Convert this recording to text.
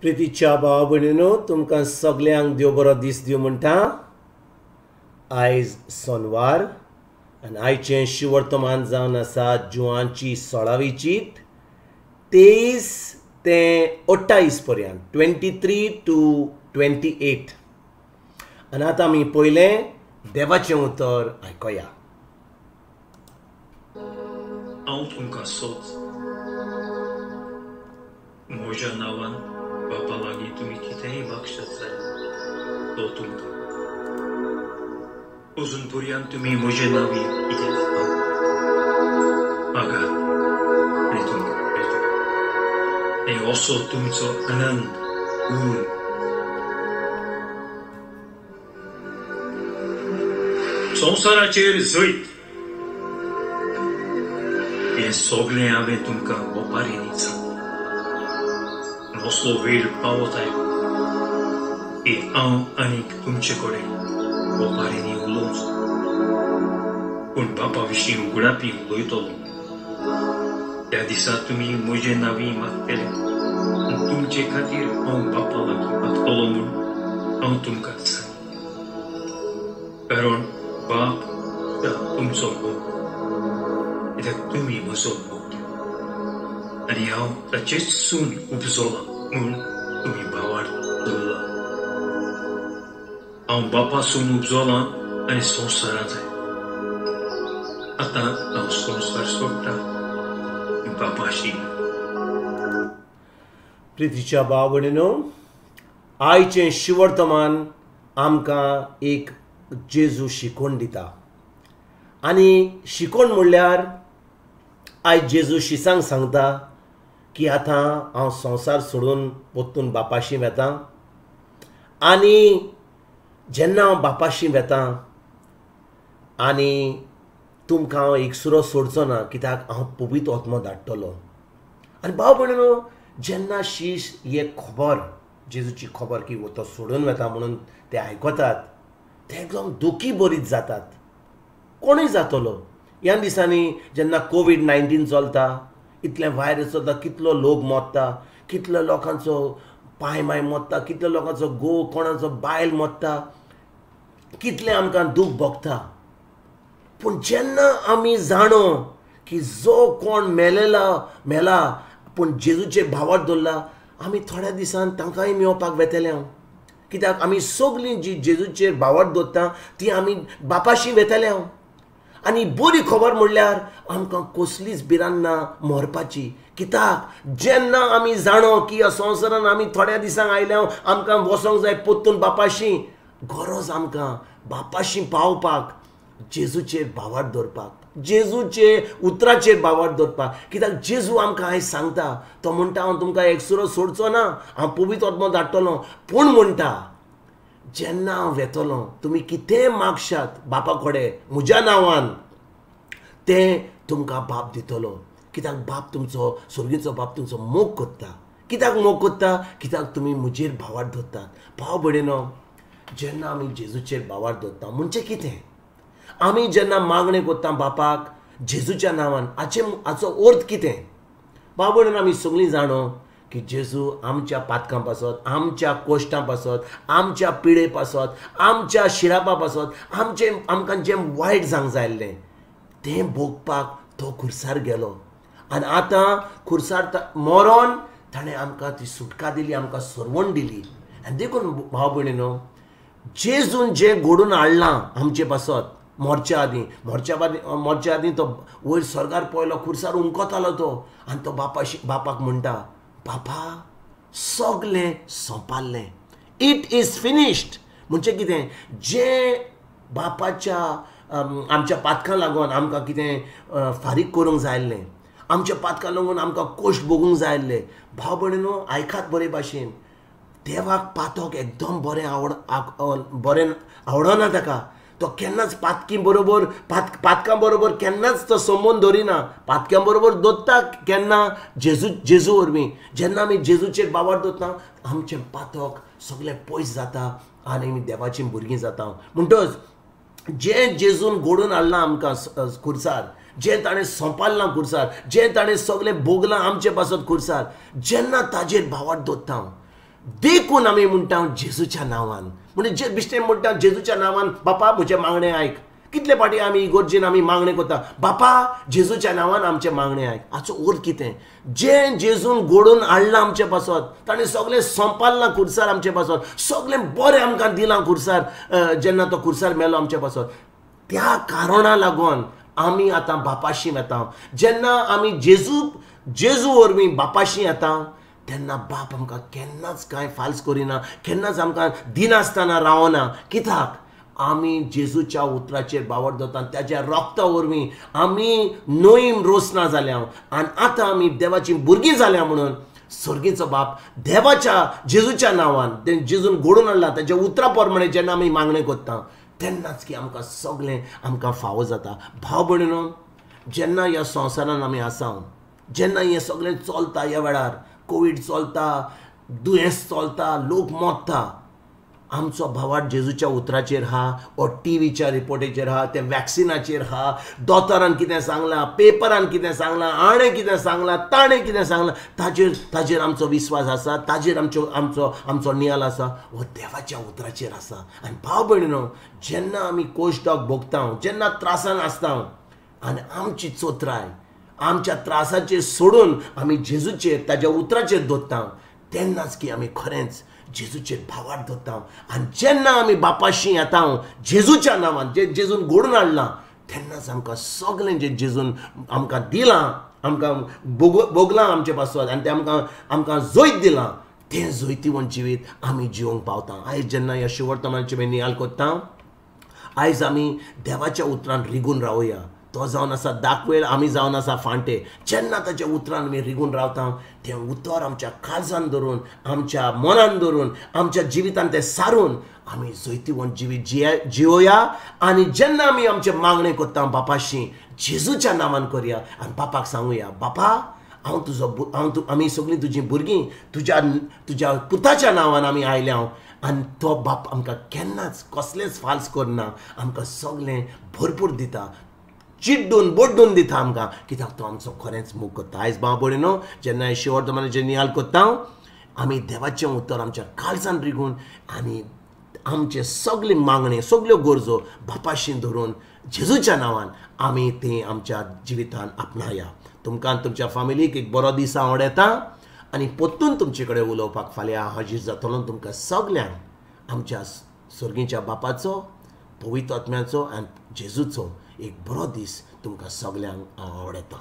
प्रितीच्या भाव भयणीनो, तुमकां सगल्यांक देव बरो दीस दिवं म्हणटा. आयज सोनवार आनी आयचें शिवर्तमान जावन आसा जुवांची 16वी चीत 23 ते 28 पर्यंत, 23 to 28. आनी आतां आमी पयलें देवाचें उतर आयकुया. हांव तुमकां सोद म्हज्या नांवान बापा लागीं तुमी कितेंय मागशात जाल्यार तो तुमकां. अजून पर्यंत तुमी म्हजे नांवी कितें मागात आनी तुमकां मेळटलें. आनी असो तुमचो आनंद उर. संवसाराचेर जैत हें सगळें हांवें तुमकां ओपारींनी सांगलें. असलो वेळ पावत आयलो की हांव आनीक तुमचे कडेन ओपारींनी उलोवचो, पूण बापा विशीं उगडापी उलयतलो. त्या दिसा तुमी म्हजे नांवी मागतले आनी तुमचे खातीर हांव बापा लागीं मागतलो म्हूण हांव तुमकां सांग. कारण बाप तुमचो मोग, कित्याक तुमी म्हजो मोग केला आनी हांव ताचेच सून उपजोलां म्हूण तुमी भावार दवरला. हांव बापासून उपजोलां आनी संवसारांत आयलां. आतां हांव संवसार सोडटा बापाशी. प्रितीच्या भाव भयणीनो, आयचें शिवर्तमान आमकां एक जेजू शिकोवन दिता. आनी शिकोवन म्हणल्यार आयज जेजू शिसांक सांगता की आतां हांव संवसार सोडून परतून बापाशी वेता. आनी जेन्ना हांव बापाशी वेता आनी तुमकां हांव एकसुरो सोडचो ना, कित्याक हांव पवित्र आत्मो धाडटलो. आनी भाव भयणीनो, जेन्ना शीश ही खबर, जेजूची खबर की तो सोडून वेता म्हणून ते आयकतात, ते एकदम दुखी बरीत जातात. कोणूय जातलो. ह्या दिसांनी जेन्ना कोवीड-19 चलता, इतलें व्हायरस चलता, कितलो लोक मरता, कितलो लोकांचो पांय माय मरता, कितलो लोकांचो घोव, कोणाचो बायल मरता, कितलें आमकां दूख भोगता. पूण जेन्ना आमी जाणो की जो कोण मेला पूण जेजूचे भावार दवरला, आमी थोड्या दिसान तांकांय मेळपाक वेतले. हांव कित्याक आमी सगळीं जी जेजूचेर भावार दवरता ती आमी बापाशी वेतले. हांव आनी बरी खबर म्हणल्यार आमकां कसलीच भिरांत ना मरपाची. कित्याक जेन्ना आमी जाणो की ह्या संवसारान आमी थोड्या दिसांक आयल्या, आमकां वचोंक जाय परतून बापाशी. गरज आमकां बापाशी पावपाक जेजूचेर भावार दवरपाक, जेजूचे उतराचेर भावार दवरपाक. कित्याक जेजू आमकां आयज सांगता, तो म्हणटा हांव तुमकां एकसुरो सोडचो ना, हांव पवित्र आत्मो धाडटलो. पूण म्हणटा जेन्ना हांव वेतलो तुमी कितें मागशात बापा कडेन म्हज्या नांवान, तें तुमकां बाप दितलो. कित्याक बाप तुमचो, स्वर्गीचो बाप तुमचो मोग करता. कित्याक मोग करता? कित्याक तुमी म्हजेर भावार दवरतात. भाव भयणीनो, जेन्ना आमी जेजूचेर भावार दवरता म्हणजे कितें, आमी जेन्ना मागणें करता बापाक जेजूच्या नांवान, हाचो अर्थ कितें? भाव भयणीनो, आमी सगळीं जाणो की जेजू आमच्या पातकां पासत, आमच्या कोश्टां पासत, आमच्या पिडे पासत, आमच्या शिरापा पासत, आमचें आमकां जें वायट जावंक जाय आसलें तें भोगपाक तो खुर्सार गेलो. आनी आतां खुर्सार मरोन ताणें आमकां ती सुटका दिली, आमकां सरवण दिली. आनी देखून भाव भयणीनो, जेजून जें घडून हाडलां आमचे पासत मरच्या आदीं, मरच्या आदीं तो वयर स्वर्गार पळयलो, खुर्सार उमकतालो तो, आनी तो बापाक म्हणटा, बापा सगळें सोंपारलें, it is finished. म्हणजे कितें, जें बापाच्या आमच्या पातकां लागून आमकां कितें फारीक करूंक जाय आसलें, आमच्या पातकां लागून आमकां कोश्ट भोगूंक जाय आसले. भाव भयणीनो, आयकात बरे भाशेन, देवाक पातक एकदम बरें बरें आवडना ताका. तो केन्नाच पातकी बरोबर पातकां बरोबर केन्नाच तो संबंद दवरिना. पातक्यां बरोबर दवरता केन्ना? जेजू वरवीं. जेन्ना आमी जेजूचेर बावार दवरता आमचें पातक सगळें पयस जाता आनी आमी देवाचीं भुरगीं जाता. म्हणटच जें जेजून घडोवन हाडलां आमकां खुर्सार, जें ताणें सोंपारलां खुर्सार, जें ताणें सगळें भोगलां आमचे पासत खुर्सार, जेन्ना ताजेर भावार दवरता देखून आमी म्हणटा जेजूच्या नांवान, म्हणजे बिश्टें म्हणटा जेजूच्या नांवान बापा म्हजें मागणें आयक. कितले फावटी आमी इगोर्जेन आमी मागणें करता, बापा जेजूच्या नांवान आमचें मागणें आयक. हाचो अर्थ कितें? जें जेजून घडोवन हाडलां आमचे पासत, ताणें सगळें संपाडलां खुर्सार आमचे पासत, सगळें बरें आमकां दिलां खुर्सार, जेन्ना तो खुर्सार मेलो आमचे पासत, त्या कारणा लागून आमी आतां बापाशी येता. जेन्ना आमी जेजू वरवीं बापाशी येता तेन्ना बाप आमकां केन्नाच कांय फाल्स करिना, केन्नाच आमकां दिनासतना रावना. कित्याक? आमी जेजूच्या उतराचेर बावर दवरता, ताच्या रक्ता वरवीं आमी नोईम रोसना जाल्या आनी आतां आमी देवाची भुरगीं जाल्या. म्हणून सर्गीचो बाप देवाच्या जेजूच्या नांवान तें जेजून घडोवन हाडला ताच्या उतरा प्रमाणे जेन्ना आमी मागणें करता तेन्नाच की आमकां सगळें आमकां फावो जाता. भाव भयणीनो, जेन्ना ह्या संवसारान आमी आसा, जेन्ना हें सगळें चलता, ह्या वेळार कोवीड चलता, दुयेंस चलता, लोक मरता, आमचो भावार्थ जेजूच्या उतराचेर हा, ओ टीव्हीच्या रिपोर्टेचेर हा, ते वॅक्सिनाचेर हा, दोतोरान कितें सांगलां, पेपरान कितें सांगलां, आणें कितें सांगलां, ताणें कितें सांगलां, ताजेर आमचो विस्वास आसा, ताजेर आमचो आमचो आमचो नियाल आसा, हो देवाच्या उतराचेर आसा. आनी भाव भयणीनो, जेन्ना आमी कोश्टक भोगता, जेन्ना त्रासान आसता आनी आमची चोत्राय आमच्या त्रासाचेर सोडून आमी जेजूचेर ताज्या उतराचेर दवरता तेन्नाच की आमी खरेंच जेजूचेर भावार्थ दवरता. आनी जेन्ना आमी बापाशी येता जेजूच्या नांवान, जे जेजून घडोवन हाडलां, तेन्नाच आमकां सगळें जें जेजून आमकां दिलां, आमकां भोगलां आमचे पासत आनी तें आमकां आमकां जैत दिलां, तें जैतिवंत जिवीत आमी जिवंक पावता. आयज जेन्ना ह्या शिवर्तमानाचे आमी नियाल करता, आयज आमी देवाच्या उतरान रिगून रावया. तो जावन आसा दाखवेळ, आमी जावन आसा फांटे. जेन्ना ताच्या उतरान आमी रिगून रावता, तें उतर आमच्या काळजान धरून, आमच्या मनान धरून, आमच्या जिवितान तें सारून आमी जैतिवंत जिवीत जिवया. आनी जेन्ना आमी आमचें मागणें करता बापाशी जेजूच्या नांवान करया आनी बापाक सांगुया, बापा हांव तुजो, हांव आमी सगळीं तुजीं भुरगीं, तुज्या तुज्या पुताच्या नांवान आमी आयल्या. आनी तो बाप आमकां केन्नाच कसलेंच फाल्स करना, आमकां सगळें भरपूर दिता, चिड्डून बोड्डून दिता आमकां, कित्याक तो आमचो खरेंच मोग करता. आयज भाव भयणीनो, जेन्ना शिवर्तमानाचेर नियाल करता, आमी देवाचें उतर आमच्या काळजान रिगून आनी आमचे सगळे मागणे, सगळ्यो गरजो बापाशी धरून जेजूच्या नांवान आमी तें आमच्या जिवितान आपणाया. तुमकां तुमच्या फामिलीक एक बरो दीस हांव आवडटा आनी परतून तुमचे कडेन उलोवपाक फाल्यां हाजीर जातलो. तुमकां सगल्यांक आमच्या सर्गीच्या बापाचो, पवित्र आत्म्याचो आनी जेजूचो एक बरो दीस तुमकां सगल्यांक हांव आवडटा.